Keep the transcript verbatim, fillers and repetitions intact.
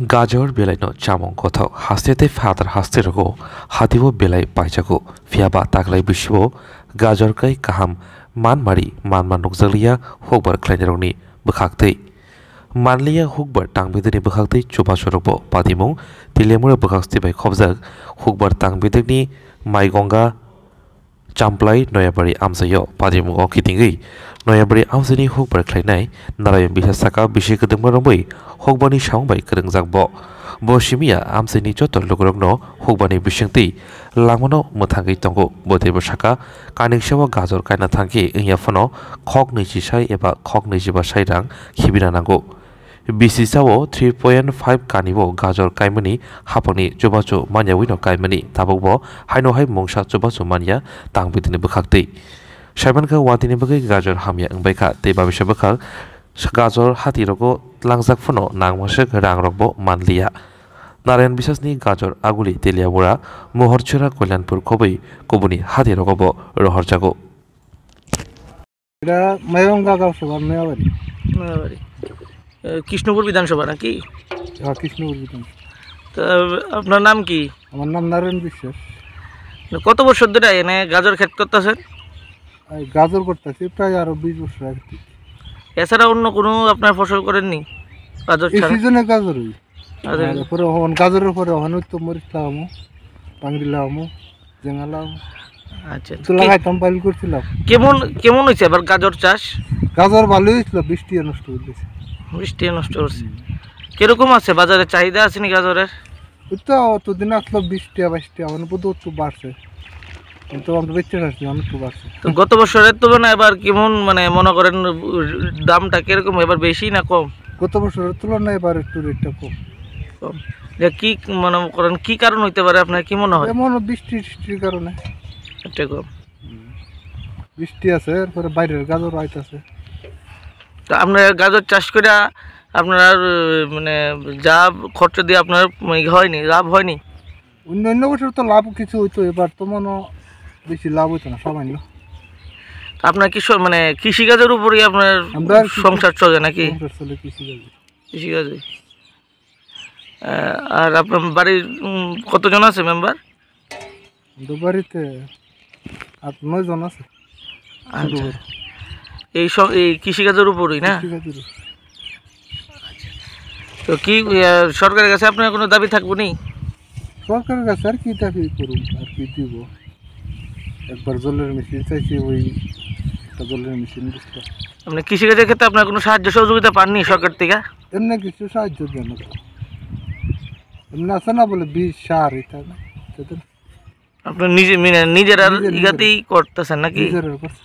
Gajor belaino chamung kothok haste tei phatar haste rogo hatio belai paijago, phiyaba taklai bisio gajor kai kaham manmari manma nukjakliya hukbar khlainairokni bwkhaktwi. Manliya hukbar tangbidini bwkhaktwi chubachu rokbo patimung Teliamura bwkhaksti bai khobjak hukbar tangbidini Maigonga Champlai Noyabari amchaio parimungo kitingwi Noyabari amchaini hukbar khlainai Narayan Biswas saka bisi kwdwkma romwi hukbarni samung bai kwrwngjak bo. Bo simiya amchaini joto lukurokno hukbarni bisingtwi langmano mwthangwi tongo. Bo teibo saka, kaniksao gajor kaina thangkhe wngya phano khok nwichi sai eba khok nwichiba sai rang khibina nango. Bisi sao three point five kani bo gajor kaimani haphangni chubachu manyawi no kaimani, tabuk bo haino hai mungsa chubachu manya tangbidini bwkhaktwi. Saimankha watini bagwi gajor hamya wngbaikha tei babisa bwkhak gajor hati rogo tlangjak phano nangmaswk rang rokbo manliya. Narayan Biswasni gajor aguli Teliamura, Mohorchura, Kalyanpur khobwi kubuni hati rogo bo rohorjago. Eta Maibang Gaga Sabha Noyabari. Noyabari। এ, কৃষ্ণপুর বিধানসভা নাকি? হ্যাঁ, কৃষ্ণপুর বিধানসভা। তো আপনার নাম কি? আমার নাম নারায়ণ বিশ্বাস। কত বছর ধরে এনে গাজর ক্ষেত করতেছেন? এই গাজর করতেছি প্রায় আরো বিশ বছর আগে থেকে। এছাড়া অন্য কোনো আপনার ফসল করেননি? গাজর এই ছাড়া? সিজনে গাজর হই। আচ্ছা। আর পরে ওখান গাজরের পরে ওখানে তো মরিচ লাগামো, পাংরি লাগামো, জেঙ্গা লাগামো। আচ্ছা, তো কি লাগাইতাম, পাইল করছিলাম। কেমন, কেমন হয়েছে এবার গাজর চাষ? গাজর ভালোই হয়েছিল, বৃষ্টি নষ্ট করে দিয়েছে। বৃষ্টি নষ্ট করছে। হুম। কিরকম আছে বাজারে, চাহিদা আছে নি গাজরের? ওই তো অতদিন আসলো বিশ টাকা, বাইশ টাকা, মানে বোধ একটু বাড়ছে। কিন্তু আমরা বেচতে পারছি, অনেকটা বাড়ছে। তো গত বছরের তুলনায় এবার কেমন, মানে, মনে করেন, দামটা কিরকম, এবার বেশি না কম? গত বছরের তুলনায় এবার একটু রেটটা কম। কম। এটা কি মনে করেন, কি কারণ হইতে পারে, আপনার কি মনে হয়? এমন বৃষ্টি টিষ্টির কারণে। এটা কম। হুম। বৃষ্টি আছে, এরপরে বাইরের গাজর আইতাছে। তো আপনারা গাজর চাষ করে আপনারা, মানে, যা খরচ দিয়ে আপনার, মানে, হয়নি, লাভ হয়নি? অন্য অন্য বছর তো লাভ কিছু হইতো, এবার তো মনে হয় বেশি লাভ হইতো না, সামান্য। তো আপনার কি স-, মানে, কৃষিকাজের উপরেই আপনার আমরা আর কি সংসার চলে নাকি? সংসার চলে কৃষিকাজে। কৃষিকাজে। আহ, আর আপনার বাড়ির, উম, কতজন আছে মেম্বার? আমাদের বাড়িতে আট নয় জন আছে। আচ্ছা। শুধু এই সব, এই কৃষিকাজের উপরেই না? কৃষিকাজের উপরে। তো কি, আহ, সরকারের কাছে আপনার কোনো দাবি থাকবো নি? সরকারের কাছে আর কি দাবি করুন, আর কি দিব? একবার জলের মেশিন চাইছি, ওই একটা জলের মেশিন দিছিল। আপনি কৃষিকাজের ক্ষেত্রে আপনার কোনো সাহায্য সহযোগিতা পাননি সরকার থেকে? এমনি কিছু সাহায্য দেন না তো। এমনি আছে না বলে বিষ, সার, এটা না, এটা তো আপনি নিজে, মানে, নিজের আর নিজে, নিজের। ইগাতেই করতেছেন নাকি? নিজের আর করছে।